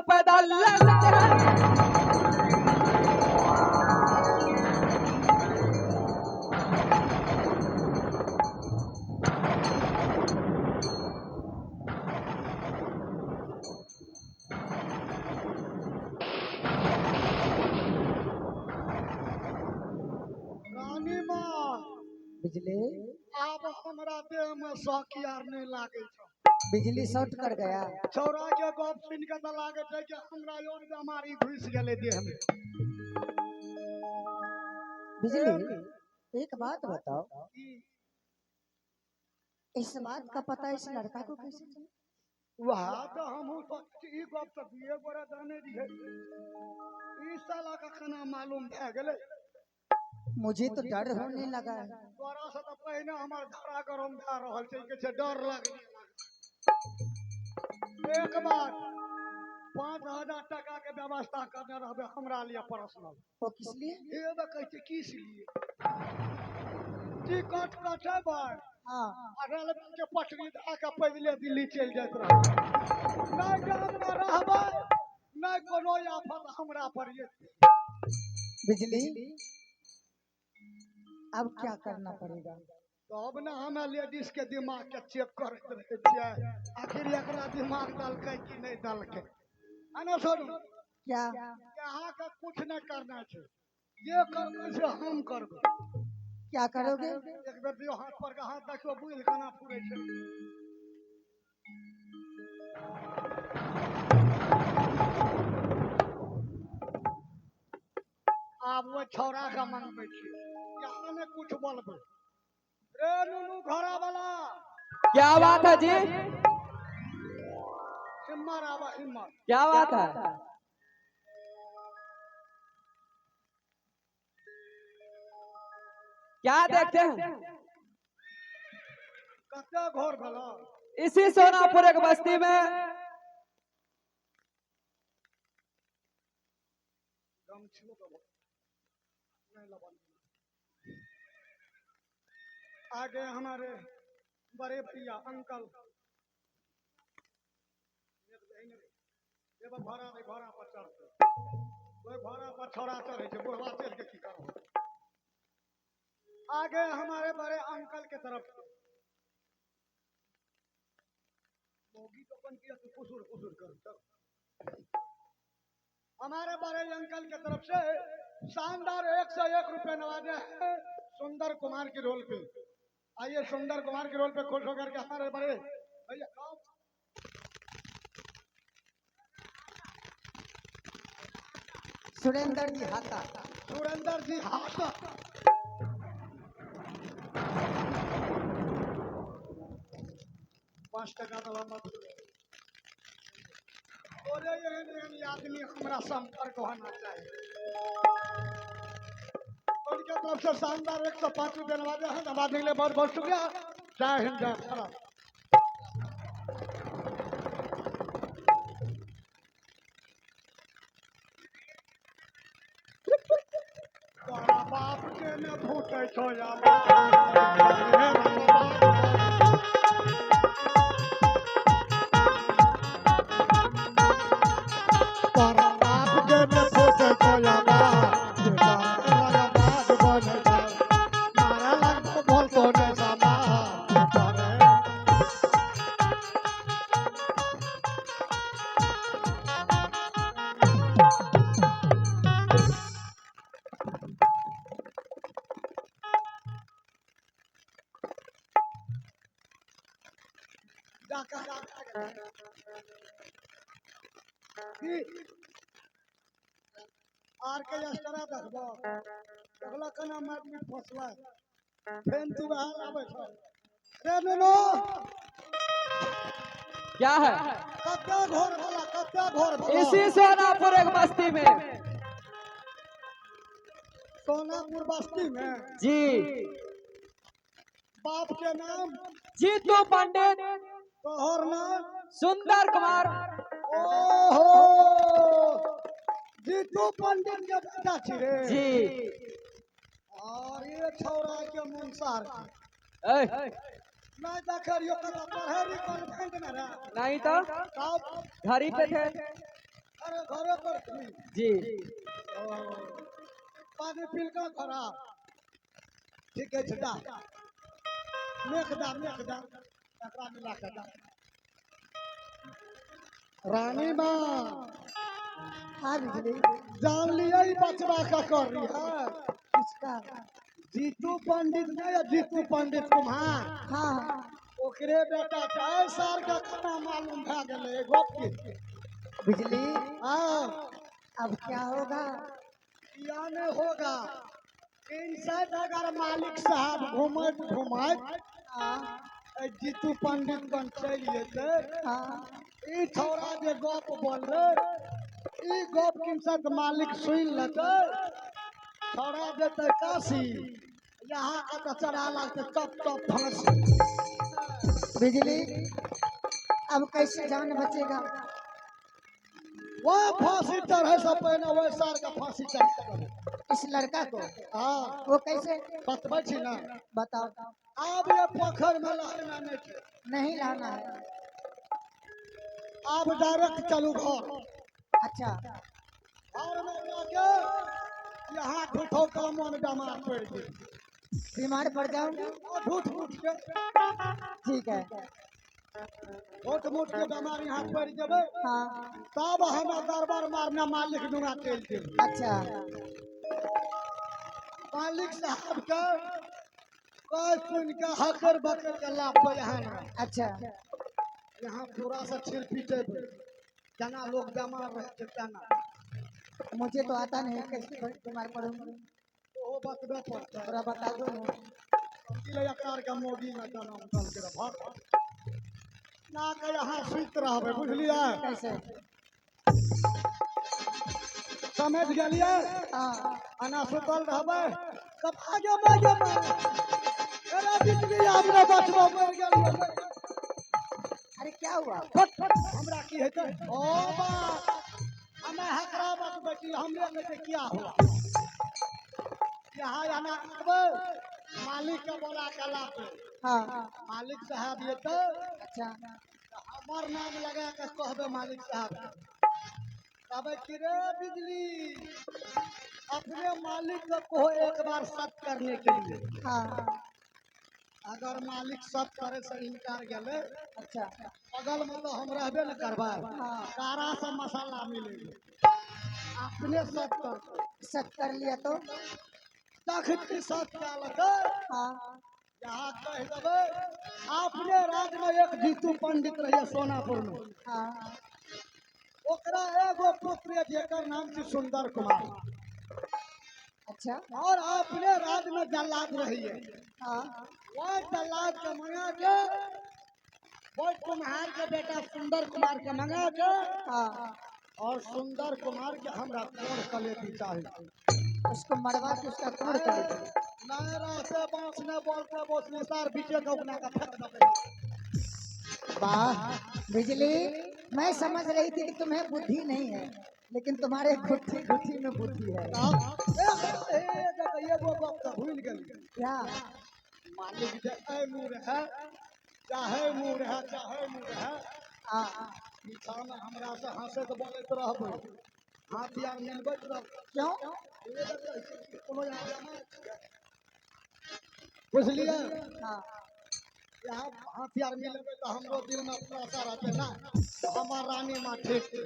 पैदा लड़ सकते हैं। रानी माँ, बिजली, आब हमरा देह में शौक यार नहीं लागे छौ। बिजली शॉर्ट कर गया। छौड़ा के गप सुन के तऽ लागे छै कि हमरा और बीमारी घुसि गेलै देह में। बिजली, एक बात बताओ, इस बात का पता इस लड़का को कैसे चला? वह तऽ हमहूँ सोचै छी, ई गप तऽ दुइए गोरे जानै रहियै, ई साला के केना मालूम भए गेलै? मुझे तो डर होने लगा है। तोरा से तऽ पहिने हमर धारा गरम भए रहल छै, कहै छै डर लागै। एक बार 5000 टका के व्यवस्था करने रहबै हमरा लिए पर्सनल। वो किस लिए? एबे कहै छै किस लिए? टिकट कटेबै हाँ। आ रेलवे के पटरी धऽ के पैदले दिल्ली चलि जाइत रहबै। नहि गाममे रहबै, नहि कोनो आफत हमरा पर एतै। बिजली, अब क्या करना पड़ेगा? तब ने हमे लेडीज के दिमाग के चेक करैत रहै छियै, आखिर एकरा दिमाग देलकै कि नहि देलकै। आ सुनू, क्या? अहाँके कुछ नहि करना छै, जे करबै से हम करबै। क्या करोगे? एक बेर दियौ हाथ पर के हाथ, देखियौ बुझि केना फुरै छै। आब ओहि छौड़ा के मंगबै छियै, यहाँ नहि कुछ बोलबै। रे नुनू घोड़ा वाला, क्या बात है जी? हिम्मत आवा, हिम्मत। क्या बात है? क्या देखते हैं? कते घर भेलो? इसी सोनापुर एक बस्ती में। गमछियो देबो नहीं लबन। आगे हमारे बड़े भैया अंकल, एगो घोड़ा रे, घोड़ा पर चढ़ते, ओहि घोड़ा पर छौड़ा चढ़ै छै, बुढ़वा चढ़ के की करब? आगे हमारे बड़े अंकल के तरफ से मौगी तो अपन किया तू कुसुर कुसुर कर। चल, हमारे बड़े अंकल के तरफ से शानदार 101 रुपए नवाजे हैं सुंदर कुमार के रोल पे। आइए सुंदर कुमार के रोल पे खुश होकर के हमारे बड़े भैया। सुरेंद्र जी हाथा। सुरेंद्र जी हाथा। 5 टका दला मत। तोरे एहन एहन आदमी हमरा संपर्क होना चाहिए। उनके तरफ से शानदार 105 रुपये नवाजे हैं। नवाजने के लिए बहुत बहुत शुक्रिया। जय हिंद, जय भारत। तोरा बाप के ने फूटे छो या तोरा बाप के ने फूटे छो या मारा लगबो बोल तो ने समा। आर के एक्स्ट्रा देखबो, देखला केना मारि पीट फसलै, फेन तू बाहर आबै छौ। रे नुनू, क्या है? कते घर भला, कते घर भला? इसी सोनापुर एक बस्ती में। सोनापुर बस्ती में? जी। बाप के नाम? जीतू पंडित। तोहर नाम? सुंदर कुमार। ओहो, जीतू पंडित के बेटा छी रे? जी। अरे छौड़ा के मुंसार ए, नहीं देखे रहियो कतऽ पढ़े रही कॉन्वेंट में रे? नहीं तो तब घर ही पे थे। करे घरे पर थी। जी। ओ, पानी पीलका घरा। ठीक है छदा। मेख दा मेख दा। एकरा मिला के दा। रानी माँ। हाँ बिजली। जान लिया ही बचवा का कर रही है। किसका? जीतू पंडित नहीं है, जीतू पंडित कुम्हार। हाँ। ओकरे बेटा चाहे सार का खाना मालूम भा गेलै गप के। बिजली। हाँ। अब क्या होगा? क्या नहीं होगा, इनसाइड अगर मालिक साहब घूमत घूमत हाँ। जीतू पंडित बन चलि जेतै। हाँ। ई छौड़ा जे गप बोललै ई गप किनसाइत मालिक सुनि लेतै, छौड़ा जेतै काशी, यहाँ के तऽ चढ़ा लगतै टप टप फांसी। बिजली अब कैसे जान बचेगा? वह फांसी चढ़े से पहिने वह सार के फांसी चढ़। इस लड़का को? हाँ। वो कैसे? बतबै छी ना। बताओ। आब ये पोखर में लहना नहीं छै। नहीं लाना है। आब डायरेक्ट चलू घर। अच्छा। घर में जाके यहाँ झूठो का मन बीमार पड़ गेल। बीमार पड़ जाऊंगी? झूठ मूठ के। ठीक है। झूठ मूठ के बीमार यहाँ पड़ जेबै। हाँ। तब हम दरबार मारना मालिक दुना चलि जेबै। अच्छा। मालिक साहब के कह सुन के हकर बकर के लाभ पे यहाँ ना। अच्छा। यहाँ पूरा से छिल पीटे जना लोग बीमार रहते तना। मुझे तो आता नहीं, कैसे बीमार पड़ूंगी? ओ बतबे पड़ता। थोड़ा बता दो ना। अकार के मोगी में जनम दल के भर ना के यहाँ सुत रहबे, बुझलियै? कैसे? समझ गेलियै? हाँ। अना सुतल रहबै तब आगे आगे अरे बिजली आब ने बचबो मर गेलियै। अरे क्या हुआ? फट फट हमरा की हेतै? ओ बा हमे हकरा बतबै छी, हमरे कहै क्या हुआ? यहाँ आना करबै मालिक के बोला के लाबे। हाँ। मालिक साहब एतै। अच्छा। हमर नाम लगा के कहबै मालिक साहब। कहबै कि रे बिजली अपने मालिक को कहो एक बार सत करने के लिए। हाँ। अगर मालिक सत करे से इनकार गेले। अच्छा। बगल में तो हम रहबे न करबै। हाँ। सारा सब मसाला मिलेगा। अपने सत कर। सत कर लिया तो? तखनी सत क्या लगै? हाँ। यहाँ कह देबै अपने राज्य में एक जीतू पंडित रहिए सोनापुर में। हाँ। ओकरा एगो पुत्र है जेकर नाम छी सुंदर कुमार। अच्छा। और अपने राज्य में जल्लाद रहिए। हाँ। वह जल्लाद के मंगा के वह कुम्हार के बेटा सुंदर कुमार के मंगा के। हाँ। और सुंदर कुमार के हमरा कोण कलेती चाहिए। उसको मरवा के उसका कोण कलेती। नायरा से बांस ने बोलते बोसने सार बीचे के उगना का फेंक देबै। वाह बिजली, मैं समझ रही थी कि तुम्हें बुद्धि नहीं है, लेकिन तुम्हारे गुट्ठी गुट्ठी में बुद्धि है। एगो गप तऽ भूलि गेलियै। क्या? मालिक जे एहि मुँह रहै चाहे मुँह रहै चाहे मुँह रहै। हाँ। पीछामे हमरा से हँसैत बोलैत रहबै, हाथ आर मिलबैत रहबै। क्यों? कोनो यहाँ बेमार छियै। बुझलियै? हाँ। यहाँ हाथ आर मिलबै तऽ हमरो दिल में खुलासा रहतै ना, हमर रानी माँ ठीक छै।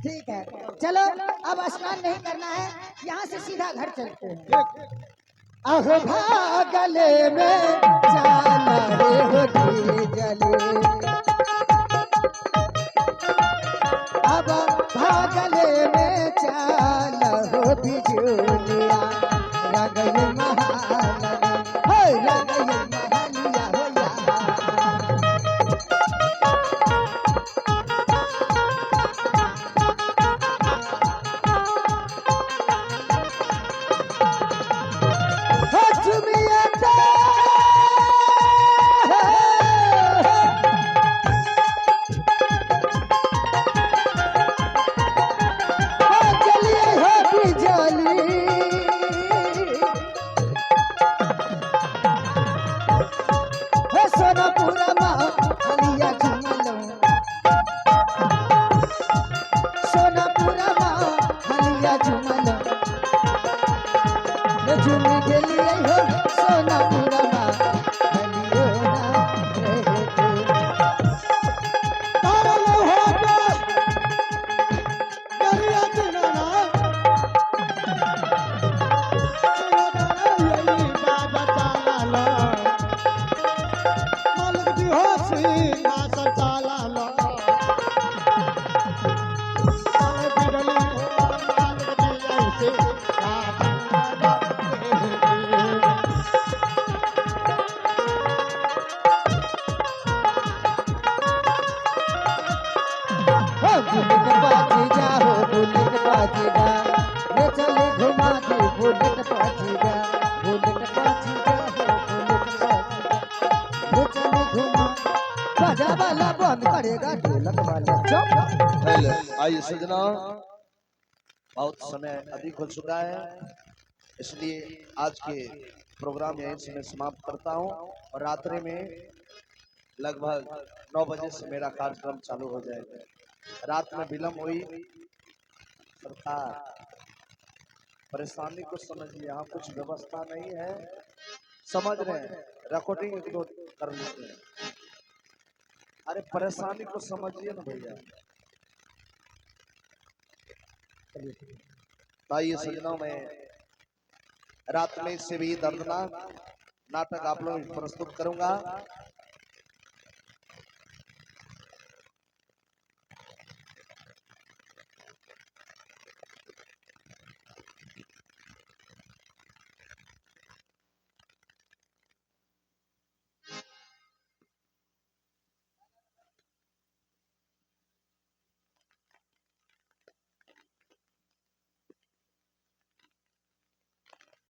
ठीक है चलो अब स्नान नहीं करना है, यहाँ से सीधा घर चलते हैं। ठीक। अह भागले में चाल रे जले, अब भागले में चाल हो बिजुलिया रगल महाल हो रगल महलिया हो या। हो चुमिया चलिए हो बिजली। चुमल रे झूमी गेलियै हो सोनापुरमा बलियो ना रे तू। तारा लोहा के दरिया दिनाना बाजा चाला मालिक जी हो सिंहासन चाला बिजली हो मालिक जी ऐसे हो बुलेट पाची जा हो बुलेट पाची जा रे चले घुमा दे बुलेट पाची जा, बुलेट पाची जा हो बुलेट पाची जा रे चले घुमा। बाजा वाला बंद करेगा ढोलक वाला चुप। हेलो आइए सजना, बहुत समय अधिक हो चुका है, इसलिए आज के प्रोग्राम यहीं से मैं समाप्त करता हूं और रात्रि में लगभग 9 बजे से मेरा कार्यक्रम चालू हो जाएगा। रात में विलम्ब हुई, सरकार परेशानी को समझिए, यहाँ कुछ व्यवस्था नहीं है, समझ रहे हैं, रिकॉर्डिंग एक दो कर लेते हैं। अरे परेशानी को समझिए ना भैया। आइए सजनों, में रात में इससे भी दर्दनाक नाटक आप लोग प्रस्तुत करूंगा।